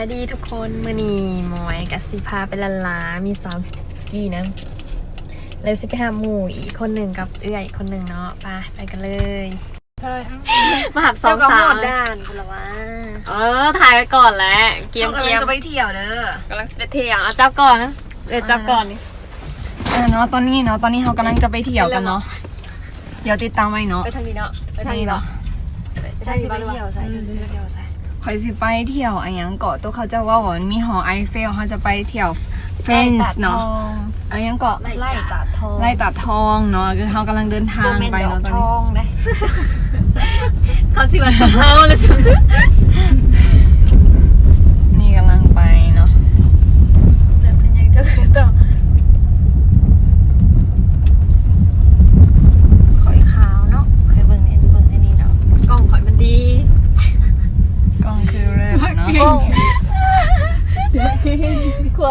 ສະບາຍດີທຸກຄົນ ມື້ນີ້ໝອຍກະຊິພາໄປລ້ານລາ ມີສາວກີ້ນຳ ແລ້ວຊິໄປຫາໝູ່ອີກຄົນໜຶ່ງກັບເອື້ອຍຄົນໜຶ່ງເນາະ. ໄປ ໄປກັນເລີຍ. ມາຮັບສອງສາວ ເຈົ້າກໍຮອດດ່ານພຸ້ນລະຫວາ. ເອີ ຖ່າຍໄວ້ກ່ອນແຫຼະ ກຽມໆ ເຮົາກຳລັງຈະໄປທ່ຽວເດີ ກຳລັງຊິໄປທ່ຽວ. ເອົາ ຈັບກ່ອນນະ ເອື້ອຍຈັບກ່ອນນີ້. ເອີເນາະ ຕອນນີ້ເນາະ ຕອນນີ້ເຮົາກຳລັງຈະໄປທ່ຽວກັນເນາະ. ດຽວຕິດຕາມໄວ້ເນາະ. ໄປທາງນີ້ເນາະ ໄປທາງນີ້ເນາະ. ເຈົ້າຊິໄປທ່ຽວໃສ? ເຈົ້າຊິໄປທ່ຽວໃສ? ຂ້ອຍຊິໄປທ່ຽວອັນຫຍັງເກາະ ໂຕເຂົາເຈົ້າເວົ້າວ່າມັນມີຫໍໄອເຟວ ເຮົາຈະໄປທ່ຽວ French ເນາະ. ອັນຫຍັງເກາະ? ໄລ່ຕາດທອງ ໄລ່ຕາດທອງເນາະ. ຄືເຮົາກຳລັງເດີນທາງໄປເນາະ ຕອນນີ້. ເຂົາຊິວ່າຊຸມເຮົາແລ້ວ ນີ້ກຳລັງໄປເນາະ. ແລ້ວເພິ່ນຍັງຈະຄືຕໍ່ ຂ້ອຍຂາວເນາະ ຂ້ອຍເບິ່ງ ເບິ່ງອັນນີ້ເນາະ ກ້ອງຂ້ອຍມັນດີ ກ້ອງຄືເລີດເນາະ. ກ້ອງ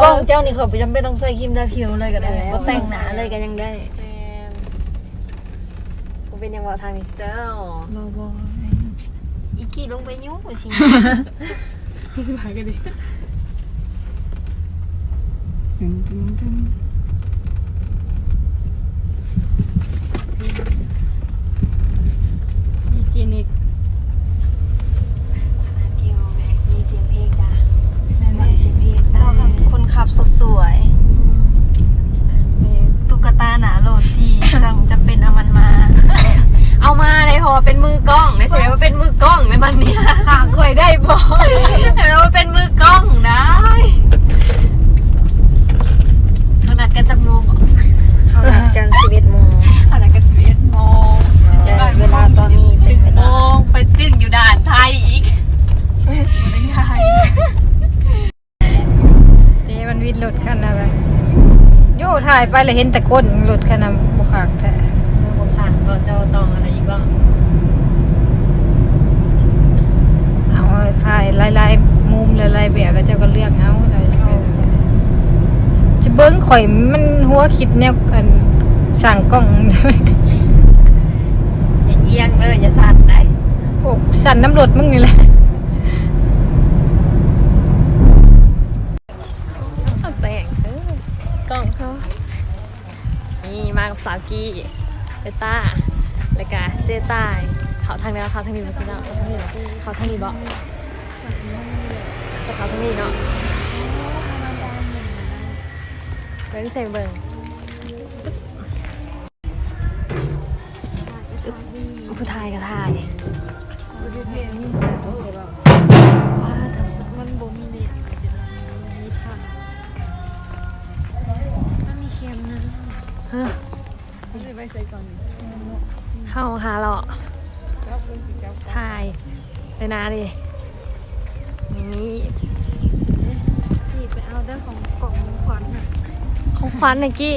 ກ້ອງເຈົ້ານີ້ຂ້ອຍບໍ່ຈຳເປັນຕ້ອງໃສ່ຄຣີມທາຜິວເລີຍກໍໄດ້ ບໍ່ແຕ່ງໜ້າເລີຍກໍຍັງໄດ້. ແມ່ນ ບໍ່ເປັນຫຍັງ ເວົ້າທາງນີ້ຊິເດີ. ບໍ່ ບໍ່ ອີກກີ້ລົງໄປຢູ່ຊິ ວ່າກັນດິ. ຕຶງ ຕຶງ ຕຶງ ມີຄລີນິກ ມີສຽງເພງຈ້າ. ແມ່ນ ມີສຽງເພງ ຕ້ອງຄົນຂັບສວຍໆ. ອືມ ແມ່ນ ຕຸກກະຕາໜ້າລົດທີ່ຕ້ອງຈຳເປັນເອົາມັນມາ ເອົາມາໄດ້ ເພາະວ່າເປັນມືກ້ອງ ແມ່ນ ຊິວ່າເປັນມືກ້ອງໃນບັດນີ້ ຂ້າງຂ້ອຍໄດ້ບໍ່? ແມ່ນວ່າເປັນມືກ້ອງໄດ້. ເຮົານັດກັນຈັກໂມງ? ເຮົານັດກັນສິບເອັດໂມງ ເຮົານັດກັນສິບເອັດໂມງ ແຕ່ເວລາຕອນນີ້ເປັນເວລາ ໜຶ່ງໂມງ ໄປຕຶ້ງຢູ່ດ່ານໄທອີກ ບໍ່ໄດ້ງ່າຍ. ເດ້ ມັນວິດລົດຄັນນັ້ນລະ ໂຍ ຖ່າຍໄປລະເຫັນແຕ່ຄົນ ລົດຄັນນັ້ນບໍ່ຄັກແທ້. ເຈົ້າບໍ່ຄັກບໍ່? ເຈົ້າຕ້ອງອັນນັ້ນອີກບໍ່? ເອົາ ຖ່າຍຫຼາຍໆມຸມ ຫຼາຍໆແບບ ແລ້ວເຈົ້າກໍເລືອກເອົາ. ຈະເບິ່ງຂ້ອຍ ມັນຫົວຄິດແນວ ອັນ ຊ່າງກ້ອງ. ຢ່າອຽງເດີ ຢ່າສັ່ນໄດ໋. ໂອ້ ສັ່ນນຳລົດມຶງນີ້ແຫຼະ. ເອົາແຈ້ງເດີ ກ້ອງເຮົາ. ນີ້ມາກັບສາວກີ້ ເອຕ້າ ແລ້ວກະເຈຕ້າ. ເຂົ້າທາງໃດ? ເຂົ້າທາງນີ້ບໍ່? ເຂົ້າທາງນີ້ບໍ່? ຈະເຂົ້າທາງນີ້ເນາະ. ເບິ່ງໃສ່ເບິ່ງ. ອຶບ ຜູ້ຖ່າຍກໍຖ່າຍ. ວ້າ ມັນບໍ່ມີເນັດ ມີທາງ ມັນມີແຄມນະ. ຮະ ມັນຊິໄປໃສກ່ອນ? ເຮົາຫາເລາະ ເຈົ້າເພິ່ນຊິຈັບ ຖ່າຍ ເດີນາເດ. ນີ້ ນີ້ໄປເອົາເດີ ຂອງ ຂອງຂວັນນະ ຂອງຂວັນນະກີ້.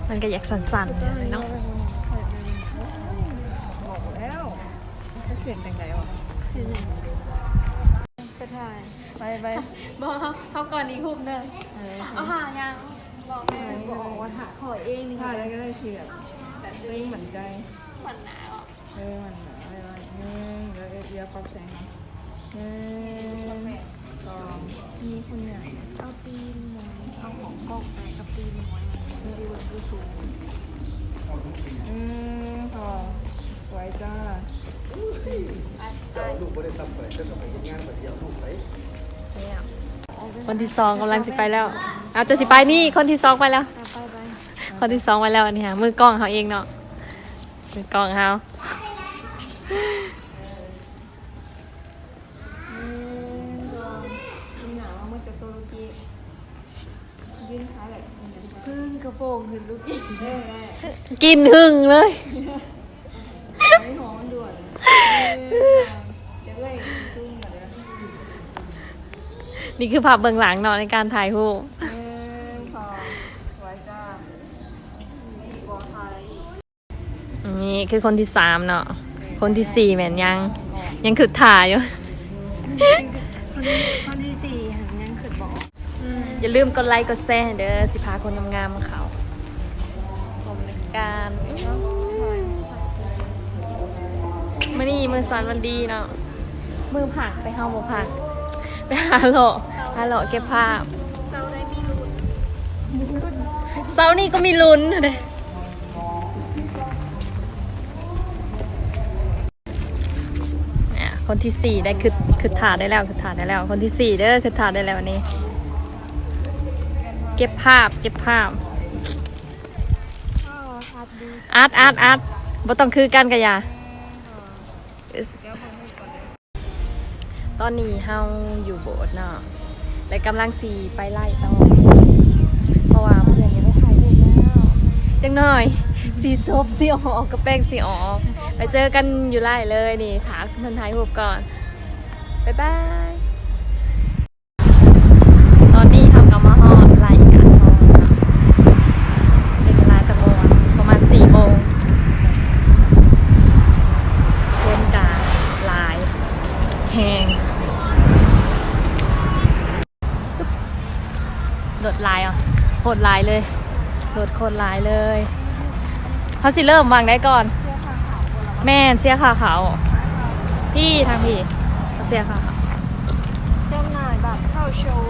ມັນກໍຢາກສັ່ນໆເນາະ. ບອກແລ້ວ ຈະຂຽນຈັ່ງໃດວະ? ເຮັດຫຍັງ? ໄປຖ່າຍ ໄປ ໄປ. ບໍ່ ເຮົາ ເຮົາກ່ອນອີກຮູບໜຶ່ງ. ເອີ ເອົາຫາຍັງ? ບອກແມ່. ບອກວ່າຖ້າຂໍເອງນີ້ ຖ່າຍແລ້ວກໍໄດ້ທີ່ແບບ ແບບຕົວເອງໝັ້ນໃຈ ໝັ້ນໜ້າເນາະ. ເອີ ໝັ້ນໜ້າໄວ້ ໜຶ່ງ ແລ້ວເອື້ອຍປັບແສງ ໜຶ່ງ ສອງ ມີຄົນໃຫຍ່ ເອົາຕີນໝອຍ ເອົາຂອງກ້ອງໄປກັບຕີນໝອຍ ເອີ ທີ່ວ່າຄືສູງ. ໜຶ່ງ ສອງ ສວຍຈ້າ. ເຈົ້າລູກບໍ່ໄດ້ຊ້ຳໄປ ເຈົ້າກໍໄປເຮັດງານໄປທ່ຽວລູກໄປ. ຄົນທີສອງກຳລັງຊິໄປແລ້ວ. ອາດຈະຊິໄປນີ້ ຄົນທີສອງໄປແລ້ວ. ໄປ ໄປ ໄປ. ຄົນທີສອງໄປແລ້ວ ອັນນີ້ຫາ ມືກ້ອງເຮົາເອງເນາະ ມືກ້ອງເຮົາ. ໜຶ່ງ ສອງ ກິນໜ້າມາໝົດກະໂຕລູກກີ້ ຢືນຂາແບບ ເພິ່ງກະໂປງຂຶ້ນລູກກີ້ ກິນຫຶງເລີຍ. ນີ້ຄືພາບເບື້ອງຫຼັງເນາະ ໃນການຖ່າຍຮູບ. ໜຶ່ງ ສອງ ສວຍຈ້າ. ນີ້ຄືຄົນທີສາມເນາະ ຄົນທີສີ່ແມ່ນຍັງ ຍັງຄຶດຖ້າຢູ່. ຄົນທີສີ່ຍັງຄຶດບໍ່ອອກ. ຢ່າລືມກົດໄລກົດແຊໃຫ້ເດີ ຊິພາຄົນງາມໆມາເຂົ້າ ຊົມນຳກັນ. ເອີ ຖ່າຍ ຖ່າຍ ມື້ນີ້ມື້ສັນວັນດີເນາະ ມື້ພັກ ແຕ່ເຮົາບໍ່ພັກ ໄປຫາເລາະ ຫາເລາະເກັບພາບ. ເຊົ້າໄດ້ມີລຸ້ນ ເຊົ້ານີ້ກໍມີລຸ້ນເດ້. ອ່າ ຄົນທີສີ່ໄດ້ ຄຶດ ຄຶດຖ້າໄດ້ແລ້ວ ຄຶດຖ້າໄດ້ແລ້ວ ຄົນທີສີ່ເດີ້ ຄຶດຖ້າໄດ້ແລ້ວນີ້ ເກັບພາບ ເກັບພາບ ອັດ ອັດ ອັດ ບໍ່ຕ້ອງຄືກັນກະຢ່າ. ຕອນນີ້ເຮົາຢູ່ໂບດເນາະ ແລະ ກຳລັງຊິໄປໄລ່ຕໍ່ ເພາະວ່າມື້ນີ້ໄດ້ຖ່າຍຮູບແລ້ວ ຈັກໜ້ອຍສີສົບຊິອອກ ກະແປ້ງຊິອອກ. ໄປເຈີກັນຢູ່ໄລ່ເລີຍນີ້ ຖ້າຊຸມເພິ່ນຖ່າຍຮູບກ່ອນ ບາຍບາຍ. ຕອນນີ້ເຮົາກໍມາຮອດໄລ່ການທອງເນາະ ເປັນເວລາຈັກໂມງ ປະມານສີ່ໂມງ ຄົນກະຫຼາຍແຮງ ລົດຫຼາຍ ໂຄດຫຼາຍເລີຍ ລົດໂຄດຫຼາຍເລີຍ. ເຮົາຊິເລີ່ມຫວ່າງໃດກ່ອນ? ແມ່ນ ເສຍຄ່າເຂົ້າ ພີ້ ທາງພີ້ ເສຍຄ່າເຂົ້າ ຈຳໜ່າຍບັດເຂົ້າຊົມ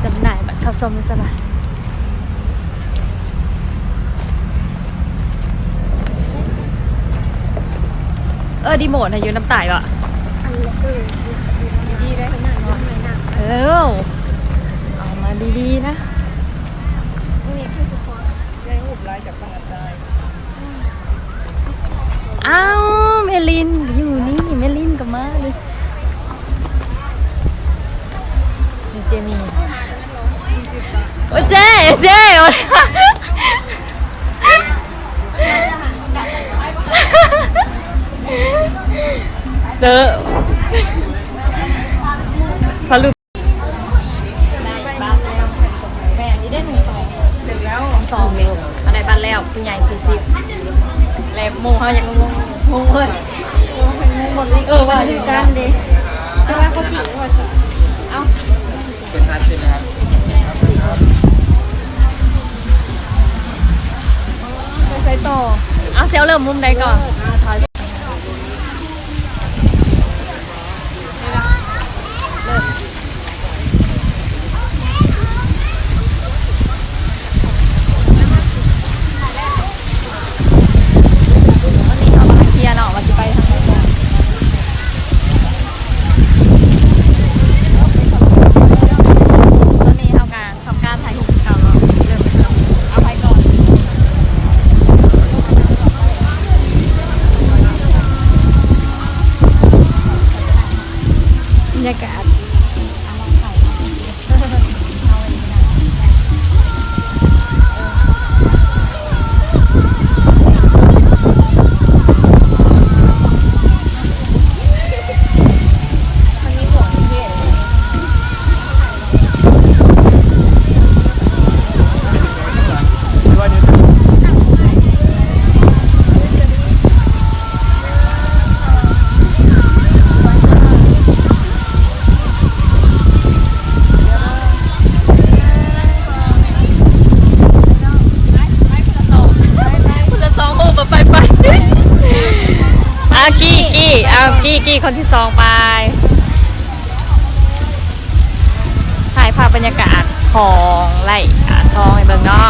ຈຳໜ່າຍບັດເຂົ້າຊົມ ສະບາຍ. ເອີ ດີໂມດນະ ຢູ່ນຳຕາຍບໍ່? ເອີ ເອົາມາດີໆນະ. ມື້ນີ້ຄືສະພອດໄດ້ຮູບຫຼາຍຈາກ ອ້າວ ແມ່ລິນຢູ່ນີ້ ແມ່ລິນກໍມາເລີຍ ເຈມີ ໂອ້ຍ ເຈ ເຈ ເຈີ ພະລຸ ແມ່ນ ນີ້ເດ້ ໜຶ່ງສອງ ເປັນແລ້ວ ສອງເດ້ ເຮົາໄດ້ບັດແລ້ວ ຜູ້ໃຫຍ່ສີ່ສິບ ແລະ ໝູ່ເຮົາຍັງງົງ ງົງເລີຍ ເອີ ວ່າຢູ່ກັນເດ້ ແຕ່ວ່າເຂົາຈິ ວ່າຈິ ເອົ້າ ເປັນທາງຂຶ້ນນະຄັບ ໄປໃສຕໍ່? ເອົາ ຊິເອົາເລີ່ມມຸມໃດກ່ອນ? ຕອນນີ້ເຮົາກຳລັງເຄຍເນາະ ວ່າຊິໄປທາງໃດຕໍ່ ຕອນນີ້ເຮົາກະ ທຳການຖ່າຍຮູບຄືເກົ່າເນາະ ເລີ່ມເປັນເລື່ອງ ເອົາໃຜກ່ອນ? ບັນຍາກາດ ຄົນລະສອງຮູບ ໄປ ໄປ ໄປ ອາ ກີ້ ກີ້ ອາ ກີ້ ກີ້ ຄົນທີສອງ ໄປ ຖ່າຍພາບບັນຍາກາດຂອງໄລ່ການທອງໃຫ້ເບິ່ງເນາະ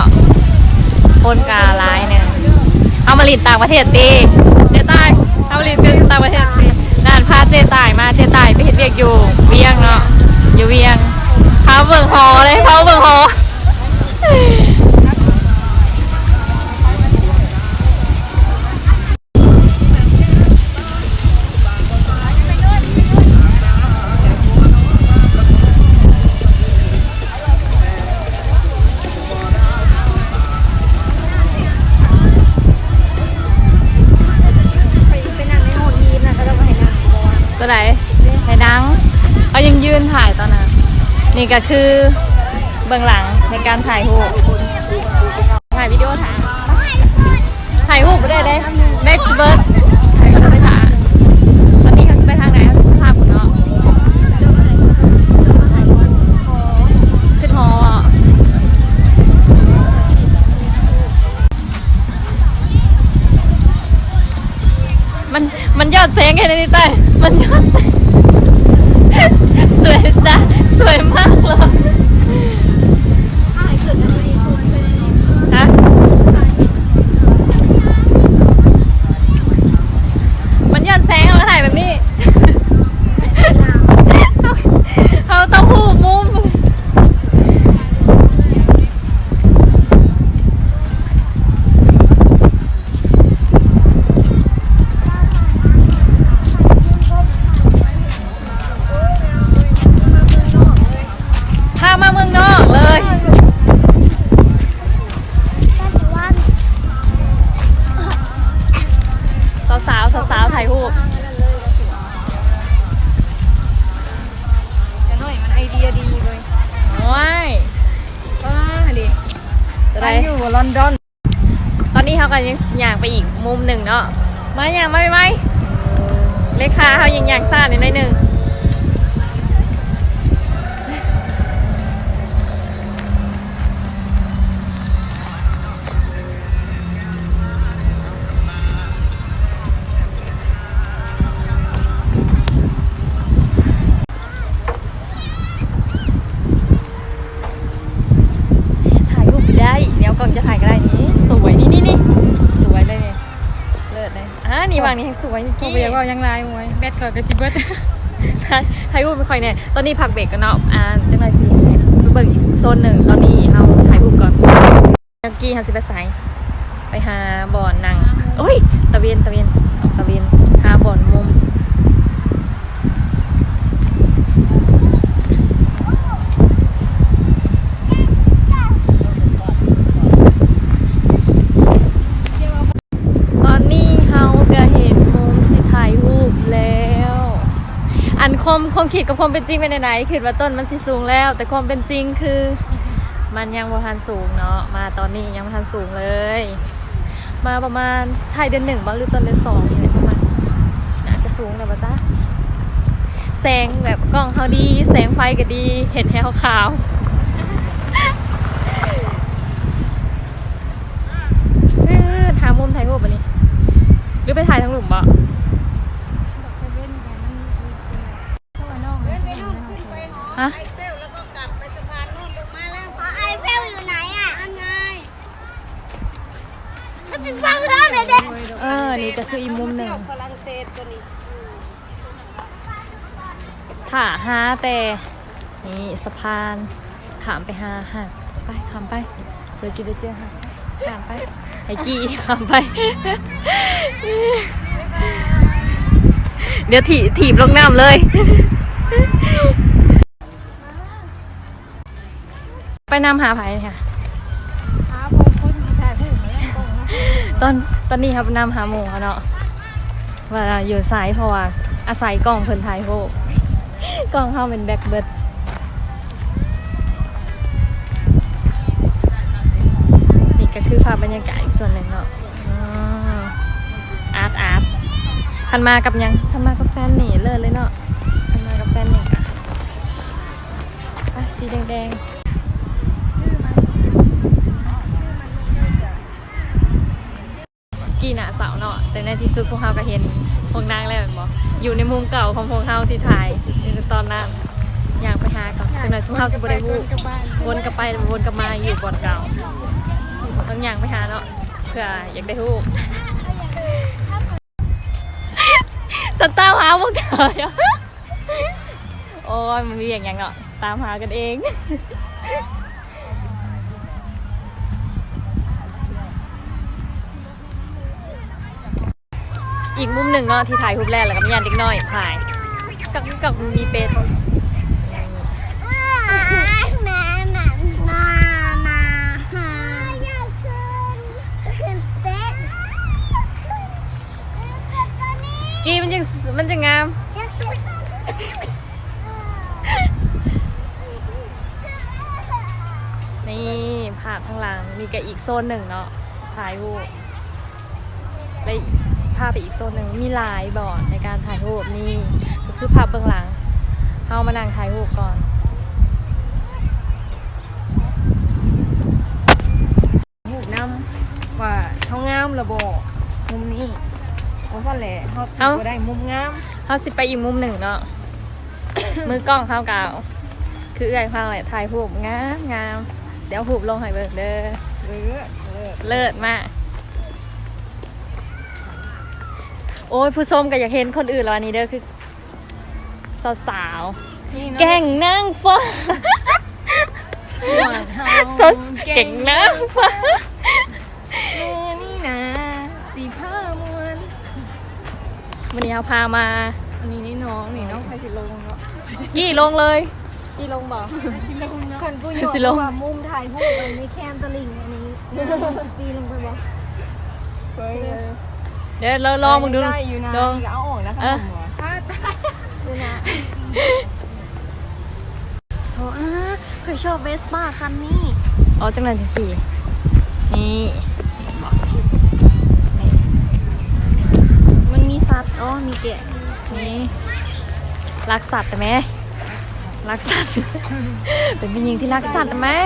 ຄົນກະຫຼາຍໜຶ່ງ ເຮົາມາຫຼິ້ນຕ່າງປະເທດຕິ ເຈຕ່າຍ ເຮົາມາຫຼິ້ນກັນຕ່າງປະເທດຕິ ນັ້ນ ພາເຈຕ່າຍມາ ເຈຕ່າຍໄປເຮັດວຽກຢູ່ວຽງເນາະ ຢູ່ວຽງ ພາເບິ່ງຫໍເລີຍ ພາເບິ່ງຫໍ. ຕົວໃດ? ໃຫ້ນັ່ງ ເຮົາຍັງຢືນຖ່າຍຕອນນັ້ນ ນີ້ກະຄືເບື້ອງຫຼັງໃນການຖ່າຍຮູບ. ຖ່າຍວິດີໂອຖ້າ ຖ່າຍຮູບບໍ່ໄດ້ເດ້ ແມັກເບີດ ຖ່າຍຮູບໄປຖ້າ. ຕອນນີ້ເຮົາຊິໄປທາງໃດ? ເຮົາຊິຂຶ້ນພາບພຸ້ນເນາະ ຂຶ້ນຫໍ. ຕ ມັນຍອດແສງ ສວຍຈ້າ ສວຍມາກເລີຍ ຮະ ມັນຍອດແສງ ເຮົາກໍຖ່າຍແບບນີ້ ເຮົາຕ້ອງຮູ້ມຸມ. ພາມາເມືອງນອກເລີຍ ສາວໆ ສາວໆ ຖ່າຍຮູບ. ແຕ່ນ້ອຍມັນໄອເດຍດີເວີຍ ໂອ້ຍ ວ້າ ນີ້ ຈະໄດ້ຢູ່ລອນດອນ. ຕອນນີ້ເຮົາກໍຍັງຊິຍ່າງໄປອີກມຸມໜຶ່ງເນາະ ມາຍ່າງມາໄວໆ ເລຂາເຮົາຍັງຍ່າງຊ້າໜ້ອຍໜຶ່ງ. ຖ່າຍຮູບໄດ້ ແນວກ້ອງຈະຖ່າຍກໍໄດ້ ນີ້ສວຍ ນີ້ໆໆ ສວຍເລີຍນີ້ ເລີດເລີຍ. ອ່າ ນີ້ຫວ່າງນີ້ແຮງສວຍ ນີ້ ບໍ່ຢາກເວົ້າຫຍັງຫຼາຍ ໂອ້ຍ ແບັດຂ້ອຍກໍຊິເບິດ ຖ່າຍ ຖ່າຍຮູບໃຫ້ຂ້ອຍແດ່. ຕອນນີ້ພັກເບຣກກ່ອນເນາະ ອ່າ ຈັກໜ່ອຍຊິໄປເບິ່ງອີກໂຊນໜຶ່ງ ຕອນນີ້ເຮົາຖ່າຍຮູບກ່ອນ. ເມື່ອກີ້ເຮົາຊິໄປໃສ? ໄປຫາບ່ອນນັ່ງ ໂອ້ຍ ຕາເວັນ ຕາເວັນ ອອກຕາເວັນ ຫາບ່ອນມຸມ. ຕອນນີ້ເຮົາກະເຫັນມຸມຊິຖ່າຍຮູບແລ້ວ. ອັນຄວາມ ຄວາມຄິດກັບຄວາມເປັນຈິງເປັນແນວໃດ? ຄິດວ່າຕົ້ນມັນຊິສູງແລ້ວ ແຕ່ຄວາມເປັນຈິງຄື ມັນຍັງບໍ່ທັນສູງເນາະ ມາຕອນນີ້ຍັງບໍ່ທັນສູງເລີຍ. ມາປະມານທ້າຍເດືອນໜຶ່ງບໍ ຫຼືຕົ້ນເດືອນສອງນີ້ແຫຼະ ປະມານ ໜ້າຈະສູງແລ້ວບໍ່ຈັກ. ແສງແບບກ້ອງເຮົາດີ ແສງໄຟກໍດີ ເຮັດໃຫ້ເຮົາຂາວ. ເອີ ຫາມຸມຖ່າຍຮູບບັດນີ້ ຫຼືໄປຖ່າຍທາງລຸ່ມບໍ? ຮະ? ຫໍໄອເຟວຢູ່ໄຫນອະ? ມັນຊິຟັງໄດ້ເດ້. ເອີ ນີ້ກໍຄືອີກມຸມໜຶ່ງ ຝຣັ່ງເສດຕົວນີ້. ຖ້າຫາແຕ່ ນີ້ສະພານ ຂ້າມໄປຫາຫາດ ໄປ ຂ້າມໄປ ເພື່ອຊິໄດ້ເຈີຫາດ ຂ້າມໄປ ໃຫ້ກີ້ຂ້າມໄປ ດຽວຖີບ ຖີບລົງນ້ຳເລີຍ. ໄປນຳຫາໃຜຫະ? ຫາພວກຄົນທີ່ຖ່າຍຮູບຫັ້ນແຫຼະ. ຕອນ ຕອນນີ້ເຮົາໄປນຳຫາໝູ່ເຮົາເນາະ ວ່າຢູ່ໃສ ເພາະວ່າອາໄສກ້ອງເພິ່ນຖ່າຍຮູບ ກ້ອງເຮົາແມ່ນແບັກເບິດ. ນີ້ກໍຄືພາບບັນຍາກາດອີກສ່ວນໜຶ່ງເນາະ. ອາດ ອາດ ຄັນມາກັບຫຍັງ? ຄັນມາກັບແຟນນີ້ເລີດເລີຍເນາະ ຄັນມາກັບແຟນນີ້ກະ ອ່ະ ສີແດງໆ ກີ້ໜ້າເສົ້າເນາະ ແຕ່ໃນທີ່ສຸດພວກເຮົາກໍເຫັນພວກນາງແລ້ວແມ່ນບໍ່? ຢູ່ໃນມຸມເກົ່າຂອງພວກເຮົາທີ່ຖ່າຍໃນຕອນນັ້ນ. ຍ່າງໄປຫາກ່ອນ ຈັກໜ່ອຍຊຸມເຮົາຊິບໍ່ໄດ້ຮູ້ ວົນກັບໄປ ວົນກັບມາຢູ່ບ່ອນເກົ່າ. ຕ້ອງຍ່າງໄປຫາເນາະ ເພື່ອຢາກໄດ້ຮູບ. ສັນຕາມຫາພວກເຈົ້າ. ໂອ້ຍ ມັນມີຫຍັງຫຍັງເນາະ ຕາມຫາກັນເອງ. ອີກມຸມໜຶ່ງເນາະ ທີ່ຖ່າຍຮູບແລ້ວ ແລ້ວກໍມີອັນເດັກນ້ອຍຖ່າຍ ກັກກັກ ມີເປັດ. ກີ້ມັນຈັ່ງ ມັນຈັ່ງງາມ. ນີ້ພາບທາງຫຼັງ ນີ້ກໍອີກໂຊນໜຶ່ງເນາະ ຖ່າຍຮູບ ແລະ ພາໄປອີກໂຊນໜຶ່ງ ມີຫຼາຍບ່ອນໃນການຖ່າຍຮູບ. ນີ້ກໍຄືພາບເບື້ອງຫຼັງ ເຮົາມານັ່ງຖ່າຍຮູບກ່ອນ. ຮູບນຳວ່າເຮົາງາມລະບໍ່ ມຸມນີ້ ບໍ່ຊັ້ນແຫຼະເຮົາຊິບໍ່ໄດ້ມຸມງາມ. ເຮົາຊິໄປອີກມຸມໜຶ່ງເນາະ. ມືກ້ອງເຮົາກໍເອົາ ຄືເອື້ອຍເຮົາແຫຼະ ຖ່າຍຮູບງາມໆ. ຊິເອົາຮູບລົງໃຫ້ເບິ່ງເດີ. ເລີດ ເລີດ ເລີດມາກ. ໂອ້ຍ ຜູ້ຊົມກໍຢາກເຫັນຄົນອື່ນແລ້ວ ອັນນີ້ເດີ ຄື ສາວໆ ນີ້ເນາະ ແກ້ງນາງຟ້າ ສ່ວນເຮົາ ສາວແກ້ງນາງຟ້າ. ມື້ນີ້ນະ ຊິພາມ່ວນ ມື້ນີ້ເຮົາພາມາ ອັນນີ້ນີ້ນ້ອງ ນີ້ນ້ອງໃຜຊິລົງເນາະ ກີ່ລົງເລີຍ. ຊິລົງບໍ່? ຊິລົງເນາະ ຄັນຜູ້ຢູ່ ຊິລົງ ວ່າມຸມຖ່າຍຮູບໄວ້ໃນແຄມຕະລິ່ງ ອັນນີ້ ປີນລົງໄປບໍ່? ເບິ່ງເດີ ລອງເບິ່ງດູ ໄດ້ຢູ່ນະ ລອງ ນີ້ກໍເອົາອອກນະ ເອີ ຂະໜົມຫວາ ເດີນະ. ໂອ້ ອາ ຂ້ອຍຊອບເວສປາຄັນນີ້. ອໍ ຈັ່ງນັ້ນຈັ່ງຂີ່ ນີ້ ນີ້ ມັນມີສັດ ອໍ ມີແກະ ນີ້ ລັກສັດແມ່ ລັກສັດ ເປັນຜູ້ຍິງທີ່ລັກສັດແມ່.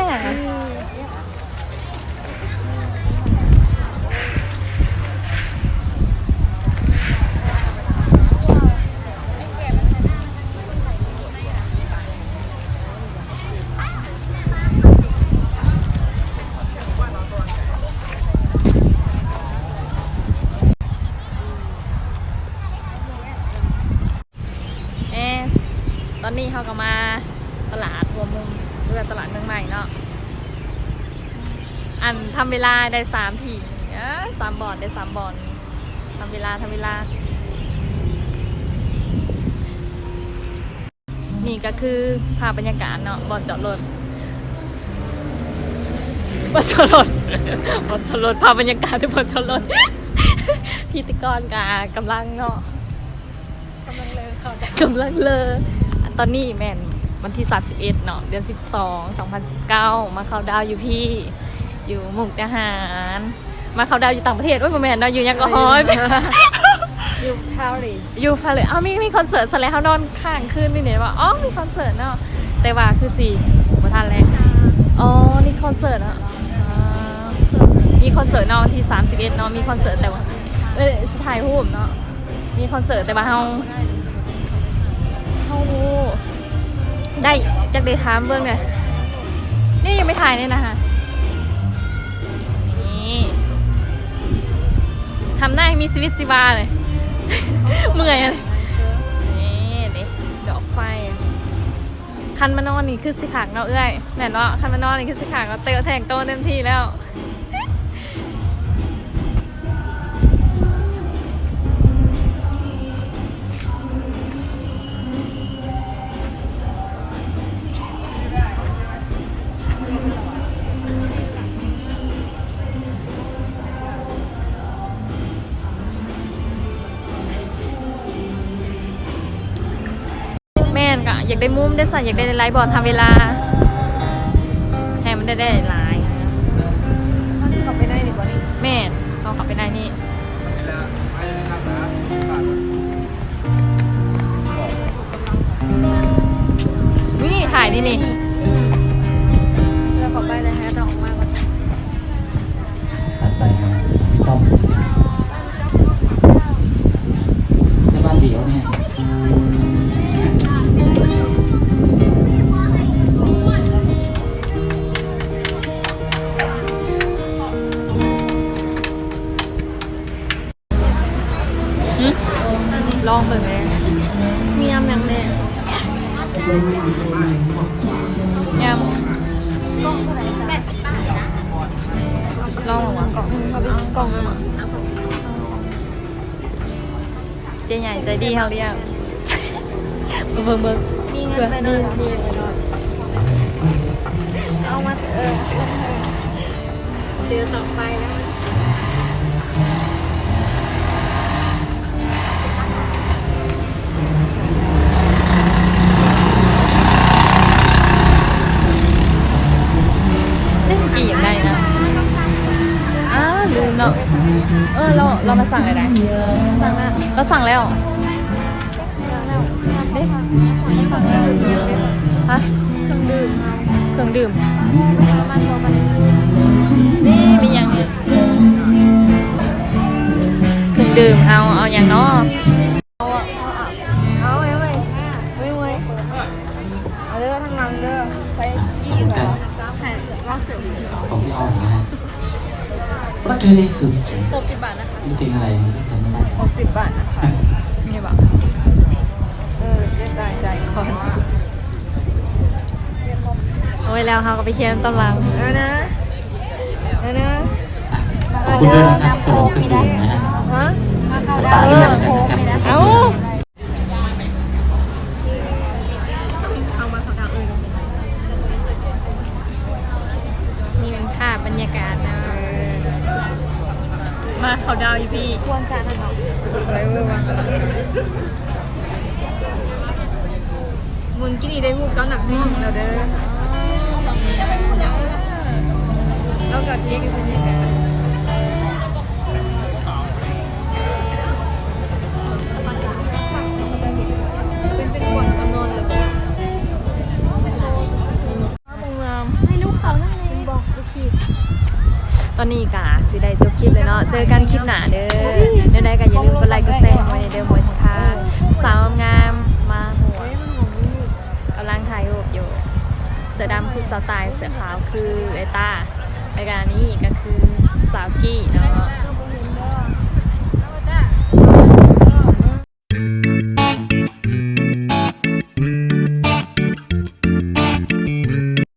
ແອ ຕອນນີ້ເຮົາກໍມາຕະຫຼາດຫົວມຸມ ຫຼືວ່າຕະຫຼາດເມືອງໃໝ່ເນາະ. ອັນ ທຳເວລາໄດ້ສາມທີ່ ເອີ ສາມບ່ອນ ໄດ້ສາມບ່ອນ. ທຳເວລາ ທຳເວລາ. ນີ້ກໍຄືພາບບັນຍາກາດເນາະ ບ່ອນຈອດລົດ ບ່ອນຈອດລົດ ບ່ອນຈອດລົດ ພາບບັນຍາກາດທີ່ບ່ອນຈອດລົດ. ພິທີກອນກໍກຳລັງເນາະ ກຳລັງເລີເຂົ້າດາວ ກຳລັງເລີ. ຕອນນີ້ແມ່ນວັນທີສາມສິບເອັດເນາະ ເດືອນສິບສອງ ສອງພັນສິບເກົ້າ ມາເຂົ້າດາວຢູ່ພີ້ ຢູ່ມຸກດາຫານ. ມາເຂົ້າດາວຢູ່ຕ່າງປະເທດ. ໂອ້ຍ ບໍ່ແມ່ນເນາະ ຢູ່ຫຍັງກໍ ເອີ ຮອຍ ຢູ່ປາຣີ ຢູ່ປາຣີ. ເອົ້າ ມີ ມີຄອນເສີດຊັ້ນແຫຼະ ເຮົານອນຄ້າງຄືນນີ້ເດ້. ອໍ ມີຄອນເສີດເນາະ ແຕ່ວ່າຄືຊິບໍ່ທັນແຫຼະ. ອໍ ນີ້ຄອນເສີດເນາະ ມີຄອນເສີດເນາະ ວັນທີສາມສິບເອັດເນາະ ມີຄອນເສີດ ແຕ່ວ່າ ເອີ ຊິຖ່າຍຮູບເນາະ. ມີຄອນເສີດ ແຕ່ວ່າເຮົາ ເຮົາ ໄດ້ ຈັກໄດ້ຖາມເບິ່ງແດ່. ນີ້ຍັງໄປຖ່າຍນີ້ນະ ນີ້ ທຳໜ້າໃຫ້ມີຊີວິດຊີວາເລີຍ ເມື່ອຍເລີຍ. ນີ້ເດ້ ດອກໄຟ. ຄັນມານອນນີ້ຄືຊິຄັກເນາະເອື້ອຍ ແມ່ນບໍ່? ຄັນມານອນນີ້ຄືຊິຄັກເນາະ ແຕ່ງໂຕເຕັມທີ່ແລ້ວ. ແມ່ນ ກະຢາກໄດ້ມຸມເດ້ຊັ້ນ ຢາກໄດ້ຫຼາຍໆບ່ອນ ທຳເວລາ ໃຫ້ມັນໄດ້ຫຼາຍໆ. ເຮົາຊິເຂົ້າໄປໃນນີ້ບໍ່ນີ້? ແມ່ນ ເຮົາເຂົ້າໄປໃນນີ້. ນີ້ ຖ່າຍນີ້ນີ້ ອືມ ແລ້ວເຂົ້າໄປແລ້ວໃຫ້ເຮົາຕ້ອງອອກມາກ່ອນ. ຖັດໄປຄັບ ຕ້ອງ ແຕ່ວ່າຫຼຽວນີ້ ຫຶ ລອງເບິ່ງແດ່ ມີຍຳຫຍັງແດ່? ຍຳ ລອງເບິ່ງກ່ອນ ອືມ ເອົາໄປກອງໜຶ່ງ. ເຈ້ໃຫຍ່ໃຈດີເຮົາລ້ຽງ ເບິ່ງໆ ມີເງິນໄປນອນ ມີ ມີໄປນອນ ເອົາມາ ເອີ ເດີນຕໍ່ໄປແລ້ວ ເອີ ກີ້ຢາກໄດ້ນະ ອ້າ ລືມເນາະ ເອີ ລາວ ລາວມາສັ່ງແລ້ວໃດ໋ ສັ່ງແລ້ວ ລາວສັ່ງແລ້ວ. ເດ້ ສັ່ງແລ້ວ ຮະ ເຄື່ອງດື່ມ ເຄື່ອງດື່ມ ເດ້ ມີຫຍັງ ເຄື່ອງດື່ມ ເອົາ ເອົາຫຍັງເນາະ? ເອົາ ເອົາ ເດີ ທາງຫຼັງເດີ ໃສ່ກີ້ ຂອງພີ່ອ້ອມນະຮະ ບໍ່ເຄີຍໄດ້ຊຸດ ຫົກສິບບາດນະຄະ ມັນເປັນອະໄລ ຈຳບໍ່ໄດ້ ຫົກສິບບາດນະຄະ ນີ້ບໍ ເອີ ເຈັບຕາຍໃຈກ່ອນ ໂອ້ຍ ແລ້ວເຮົາກໍໄປຄຽນຕອນຫຼັງ ເອີນະ ເອີນະ ຂອບຄຸນດ້ວຍນະຄະ ສຳລັບເຄື່ອງດື່ມນະຮະ ຮະ ຈະປະເລື່ອນກັນນະຄະ ເອົ້າ. ເຮົາມາເຂົ້າດາວເອີຍ ນີ້ເປັນພາບບັນຍາກາດເນາະ ມາເຂົ້າດາວຢູ່ພີ້ ຄວນຈະນັ້ນເນາະ ສວຍເວີ່ຫວາ ເບິ່ງກີ້ນີ້ໄດ້ຮູບກັບນັກຮ້ອງແລ້ວເດີ ແລ້ວກໍເທກບັນຍາກາດ. ຕອນນີ້ກະຊິໄດ້ຈົບຄລິບແລ້ວເນາະ ເຈີກັນຄລິບໜ້າເດີ ແນວໃດກະຢ່າລືມກົດໄລກົດແຊໃຫ້ເດີ ໂມຊິພາສາວງາມມາຮ່ວມ ກຳລັງຖ່າຍຮູບຢູ່ ເສື້ອດຳຄືສາວຕາຍ ເສື້ອຂາວຄືເອື້ອຍຕາ ແລ້ວກະນີ້ກະຄືສາວກີ້